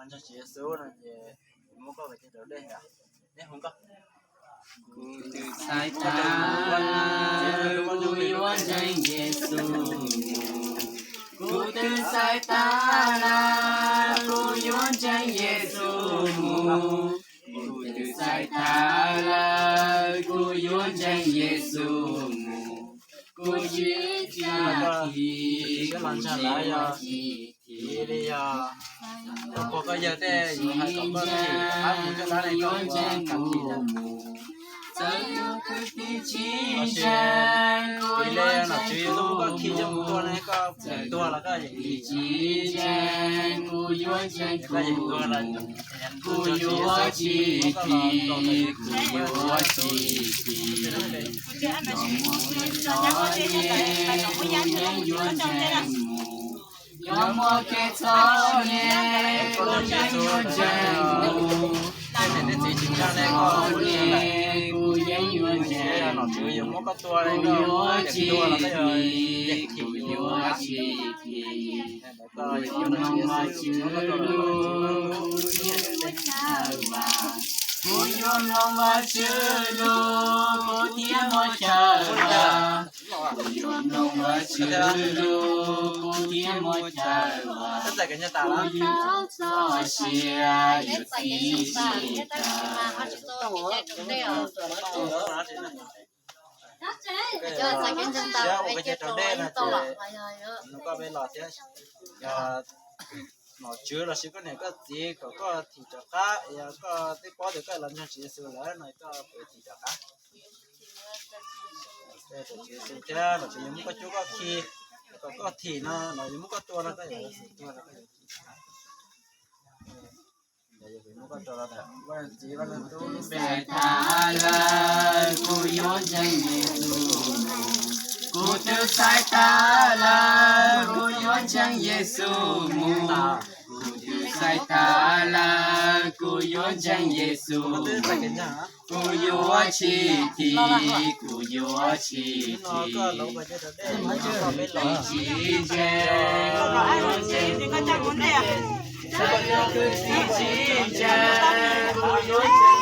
Ntseeg Tswv Yexus no ces muab koj cov dej, neb hu nkauj. Kuv twb xaiv tas lawm, kuv yuav ntseeg Yexus mus. Kuv twb xaiv tas lawm, kuv yuav ntseeg Yexus mus. Kuv twb xaiv tas lawm, kuv yuav ntseeg Yexus mus. Kuv tsis ntseeg, kuv tsis ntseeg li yog ua koj yawg tej yuav hais kom koj thim rov qab mus coj dab neeg koj ua kam thim ntag. Txawm yog kuv twb tsis ntseeg, kuv yuav ntseeg, koj khi coj mus tua ne, koj tuag los koj yeej tsis ntseeg, kuv yuav ntseeg, koj yeej tuag los kuv yuav tsis thim, kuv yuav tsis thim. Yog muaj kev txom nyem, kuv yeej yuav ntseeg mus. Yog muaj kev txom nyem, kuv yeej yuav ntseeg mus. Txom nyem, kuv yeej yuav ntseeg mus. Kuv yuav tsis thim, kuv yuav tsis thim. Kuv yuav mloog Vajtswv lus, kuv yeej yuav ntseeg mus. Kuv yuav mloog Vajtswv lus, kuv thiaj muaj chaw vam. Kuv yuav mloog Vajtswv lus, kuv thiaj muaj chaw vam. Kuv yuav txoj sia yuav txi tsis tas. Ua kev cai raus dej no ces nws koj peb los thiab, yog nom tswv lossis koj niam koj txiv kom koj thim rov qab, yog koj twb paub tias koj los ntseeg Tswv Yexus lawm no koj puas thim rov qab? Tswv Yexus thiab nom tswv yuav muab koj cuab koj khi, kom koj thim no los yuav muab koj tua no koj yuav tuag los koj yuav thim rov qab. Kuv twb xaiv tas lawm, kuv yuav ntseeg Yexus mus. Kuv twb xaiv tas lawm, kuv yuav ntseeg Yexus mus. Kuv twb xaiv tas lawm, kuv yuav ntseeg Yexus mus. Kuv yuav tsis thim, kuv yuav tsis thim. Kuv tsis ntseeg, kuv yuav ntseeg. Txawm yog kuv twb tsis ntseeg, kuv yuav ntseeg.